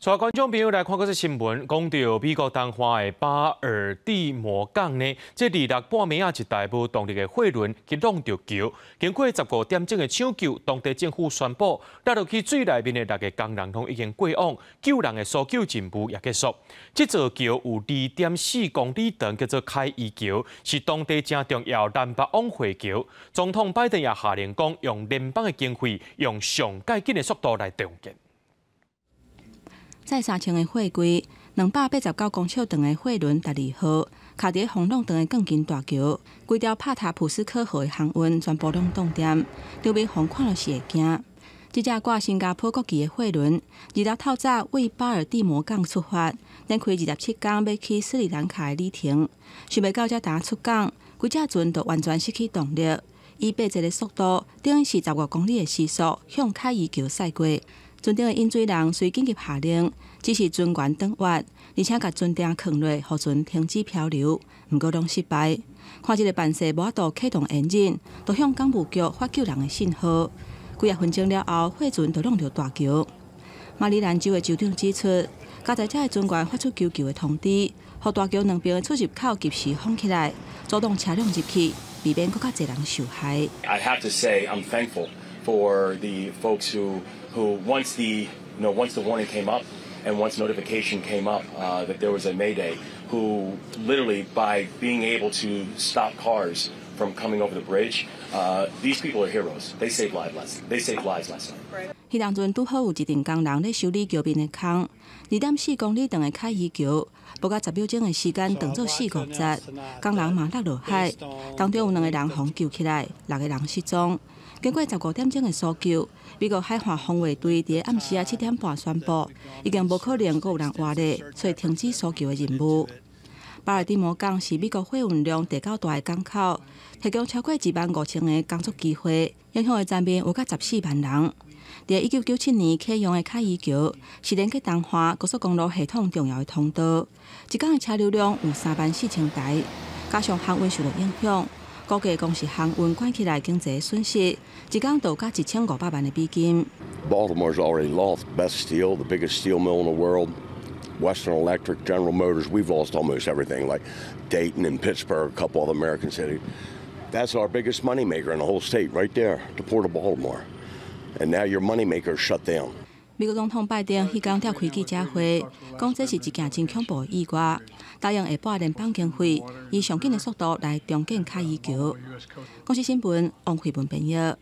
帶觀眾朋友來看閣一則新聞，講著美國東岸的巴爾的摩港呢，這二六半暝仔一台無動力的貨輪去挵著橋，經過15點鐘的搶救，當地政府宣布，落入去水內面的六個工人攏已經過往，救人的搜救任務也結束。這座橋有2.4公里長，叫做凱伊橋，是當地誠重要南北往回橋。總統拜登也下令講，用聯邦的經費，用上蓋緊的速度來重建。載3000個貨櫃、289公尺長的貨輪十二號，卡佇風浪長的鋼筋大橋，規條帕塔普斯科河的航運全部攏凍定，場面予人看著是會驚。這隻掛新加坡國旗的貨輪，二六透早為巴爾的摩港出發，展開27工欲去斯里蘭卡的旅程。想袂到才剛出港，規隻船就完全失去動力，以八節的速度，等於是15公里的時速，向凱伊橋駛過。船頂的引水人隨緊急下令，指示船員轉彎，而且共船釘囥落，予船停止漂流。毋過攏失敗。看這个辦勢無法度啟動引擎，就向港務局發救人的信號。幾仔分鐘了後，貨船就挵著大橋。馬里蘭州的州長指出，加載者的船員發出求救的通知，予大橋兩邊的出入口及時封起來，阻擋車輛入去，避免閣較濟人受害。 I have to say I'm thankful for the folks who once the warning came up and once notification came up that there was a mayday, who literally by being able to stop cars from coming over the bridge, these people are heroes. They saved lives last night. 彼當陣拄好有一陣工人咧修理橋面的空，2.4公里長的凱伊橋，無到10秒鐘的時間斷做四五節，工人嘛落落海，當中有兩個人予救起來，六個人失蹤。經過15點鐘的搜救，美國海岸防衛隊佇暗時仔7點半宣布，已經無可能閣有人活咧，所以停止搜救的任務。巴爾的摩港是美國貨運量第九大的港口，提供超過2萬5千個工作機會，影響的層面有甲14萬人。佇1997年啟用的凱伊橋，是連結東岸高速公路系統重要的通道，一工的車流量有3萬4千台，加上航運受著影響，估計光是航運關起來經濟損失，一工就甲1500萬的美金。 Baltimore's already lost Best Steel, the biggest steel mill in the world. Western Electric, General Motors, we've lost almost everything, like Dayton and Pittsburgh, a couple of American cities. That's our biggest moneymaker in the whole state, right there, the Port of Baltimore. And now your moneymaker's shut down. 美國總統拜登彼工召開記者會，講這是一件真恐怖的意外，答應會撥聯邦經費，以上緊的速度來重建凱伊橋。公視新聞王慧文編譯。